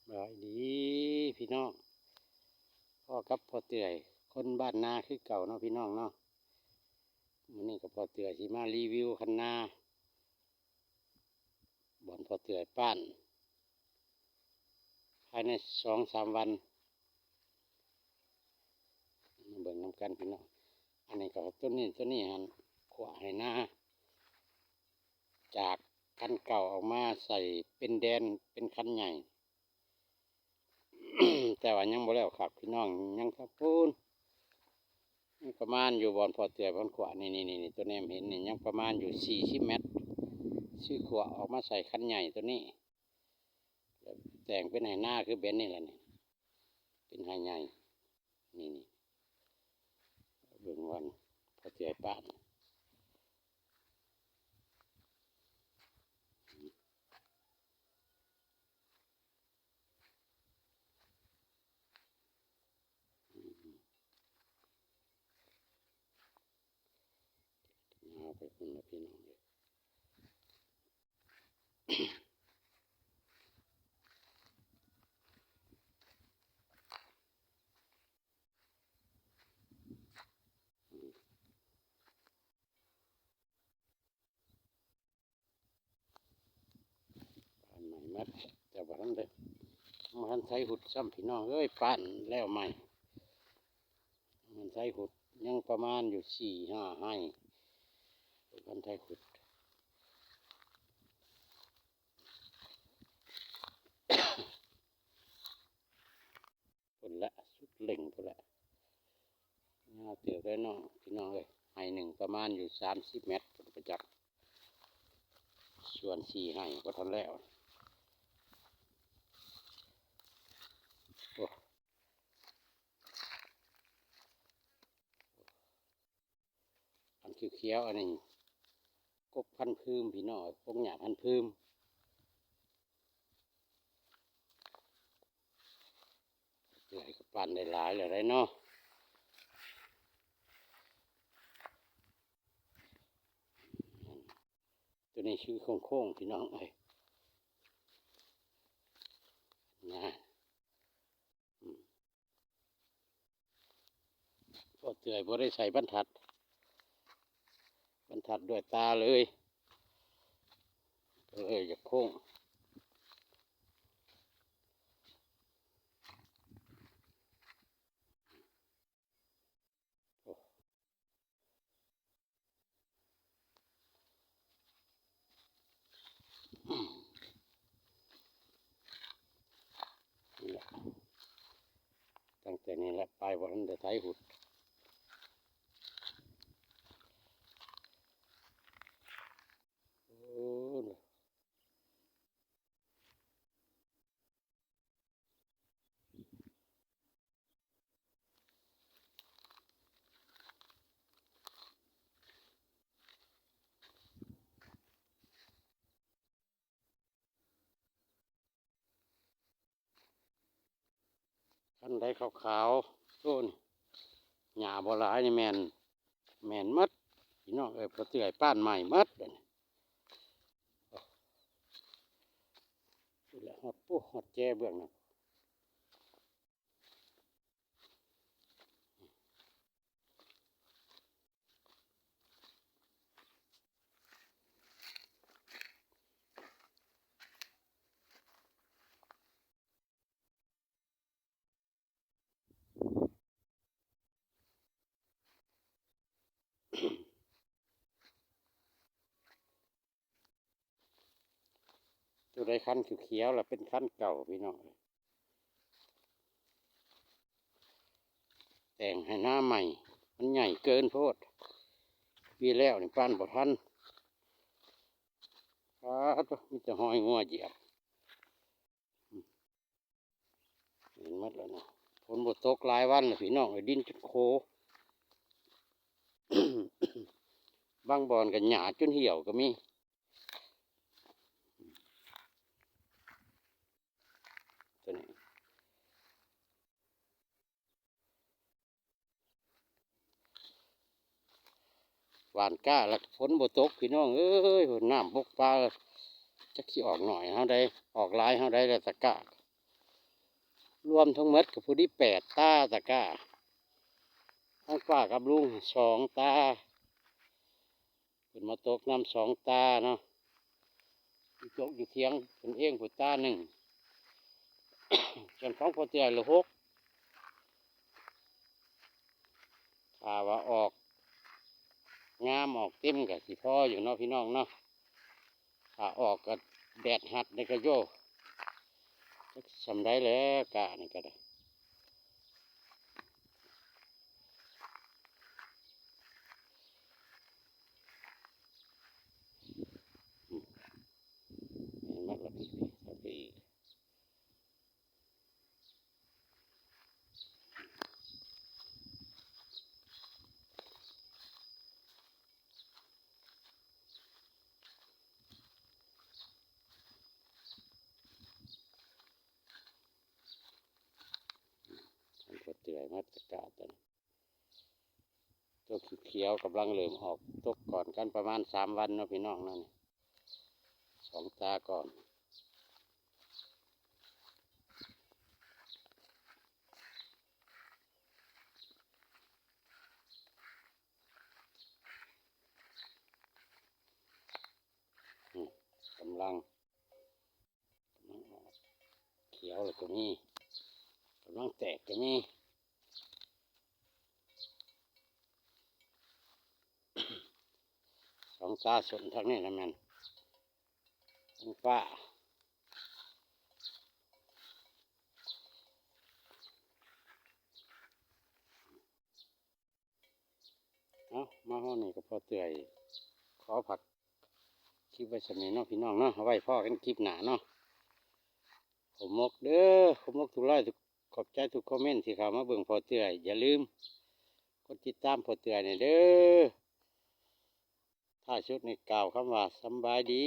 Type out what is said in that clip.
ສະບາຍດີພີ່ນ້ອງ ພໍ້ກັບພໍ່ເຕືອຍ ຄົນບ້ານນາຄືເກົ່າເນາະພີ່ນ້ອງເນາະ. ມື້ນີ້ກໍພໍ່ເຕືອຍຊິມາຣີວິວຄັນນາ ບ່ອນພໍ່ເຕືອຍປ້ານ ພາຍໃນສອງສາມວັນ ມາເບິ່ງນຳກັນພີ່ນ້ອງ. ອັນນີ້ກໍຕົ້ນນີ້ ຕົ້ນນີ້ຫັ້ນ ຂົວໄຮ່ນາ ຈາກຄັນເກົ່າອອກມາໃສ່ເປັນແດນ ເປັນຄັນໃຫຍ່ ແຕ່ວ່າຍັງບໍ່ແລ້ວຄັກພີ່ນ້ອງ ຍັງທັງປູນ ຍັງປະມານຢູ່ບ່ອນພໍ່ເຕືອຍບ່ອນຂວາ ນີ້ໆໆ ໂຕແນມເຫັນນີ້ ຍັງປະມານຢູ່ສີ່ສິບແມັດ ຊື້ຂວາອອກມາໃສ່ຄັນໃຫຍ່ໂຕນີ້ ແຕ່ງເປັນໄຮ່ນາຄືແບບນີ້ລະນີ້ ເປັນໄຮ່ໃຫຍ່ ນີ້ໆ ເບິ່ງວັນພໍ່ເຕືອຍປ້ານ. ຍາວໄປພຸ້ນລະພີ່ນ້ອງເອີຍ. ບ້ານໃໝ່ໝົດ ແຕ່ບໍ່ທັນໄດ້ ບໍ່ທັນໄຖຫຸດຊ້ຳພີ່ນ້ອງເອີຍ ປ້ານແລ້ວໃໝ່ ມັນໄຖຫຸດ ຍັງປະມານຢູ່ສີ່ຫ້າໄຮ່ ບໍ່ທັນໄຖຫຸດ. ພຸ້ນແຫຼະ ສຸດເລັ່ງພຸ້ນແຫຼະ ຍາວເຕີບເລີຍເນາະພີ່ນ້ອງເອີຍ. ໄຮ່ໜຶ່ງປະມານຢູ່ສາມສິບແມັດພຸ້ນປະຈັກ ສ່ວນສີ່ໄຮ່ບໍ່ທັນແລ້ວ. ໂອ້ ອັນຂຽວໆ ອັນນີ້ ກົກພັນຜືມພີ່ນ້ອງ ກົກຫຍ້າພັນຜືມ. ເອື້ອຍກໍປັ່ນໄດ້ຫຼາຍແລ້ວໄດ໋ເນາະ. ໂຕນີ້ຊື່ໂຄ້ງໆ ພີ່ນ້ອງເອີຍ ນະ. ອືມ ພໍເຕືອຍບໍ່ໄດ້ໃສ່ບັນທັດ ບັນທັດດ້ວຍຕາເລີຍ ເອີ ຢາກໂຄ້ງ. ນີ້ແຫຼະ ຕັ້ງແຕ່ນີ້ແຫຼະ ປາຍບໍ່ທັນໄດ້ໄຖຫຸດ. ໂອ້ ຄັນໃດຂາວໆ ໂຕນີ້ ຫຍ້າບໍ່ຫຼາຍນີ້ແມ່ນ ແມ່ນໝົດ ພີ່ນ້ອງເອີຍ ພໍເຕືອຍປ້ານໃໝ່ໝົດ ພຸ້ນແຫຼະ ຮອດ ໂອ້ ຮອດແຈເບື້ອງນັ້ນ. ໂຕໃດຄັນຂຽວໆ ລະເປັນຄັນເກົ່າ ພີ່ນ້ອງເອີຍ. ແຕ່ງໃຫ້ນາໃໝ່ ມັນໃຫຍ່ເກີນໂພດ ປີແລ້ວນີ້ປານບໍ່ທັນ. ປາດໂທ້ ມີແຕ່ຮອຍງົວຢຽບ. ເຫັນໝົດແລ້ວນະ ຝົນບໍ່ຕົກຫຼາຍວັນແລ້ວພີ່ນ້ອງເອີຍ ດິນຈົນໂຄ ບາງບ່ອນກໍຫຍ້າຈົນຫ່ຽວກໍມີ. ໂຕນີ້ ຫວ່ານກ້າແລ້ວຝົນບໍ່ຕົກ ພີ່ນ້ອງເອີຍ ນ້ຳບົກປາ ຈັກຊິອອກໜ້ອຍເຮົາໃດ ອອກຫຼາຍເຮົາໃດ ແລ້ວແຕ່ກ້າ. ລວມທັງໝົດກໍພໍດີແປດຕາຕະກ້າ ຂອງປ້າກັບລຸງສອງຕາ ເພິ່ນມາຕົກນຳສອງຕາເນາະ ຕົກຢູ່ຖຽງເພິ່ນເອງພຸ້ນຕາໜຶ່ງ ສ່ວນຂອງພໍ່ເຕື້ອຍລະຫົກ ຖ້າວ່າອອກງາມອອກເຕັມກໍຊິພໍຢູ່ເນາະພີ່ນ້ອງເນາະ ຖ້າອອກກໍແດດຮັດນີ້ກໍໂຍ ຈັກສ່ຳໃດແຫຼະ ກ້ານີ້ກໍໄດ້ ແມ່ນໝົດລະພີ່ ພີ່ ພີ່. ມັນກໍເປື່ອຍໝົດ ອາກາດຕອນນີ້ ຕົວຂຽວໆ ກຳລັງເລີ່ມອອກ ຕົກກ່ອນກັນປະມານສາມວັນເນາະພີ່ນ້ອງເນາະ ສອງຕາກ່ອນ ອືມ ກຳລັງ ຂຽວແລ້ວກໍມີ ກຳລັງແຕກກໍມີ ສອງຕາສົນທາງນີ້ລະແມ່ນທາງຟ້າ. ເອົາ ມາຮອດນີ້ກໍພໍເຕືອຍ ຂໍພັກຄລິບໄວ້ສ່ຳນີ້ເນາະພີ່ນ້ອງເນາະ ເອົາໄວ້ພໍ້ກັນຄລິບໜ້າເນາະ ຂໍໝົກເດີ ຂໍໝົກທຸກໄລ ທຸກ ຂອບໃຈທຸກຄອມເມັນທີ່ເຂົ້າມາເບິ່ງພໍເຕືອຍ ຢ່າລືມກົດຕິດຕາມພໍເຕືອຍແດ່ເດີ ທ້າຍສຸດນີ້ກ່າວຄຳວ່າສຳບາຍດີ.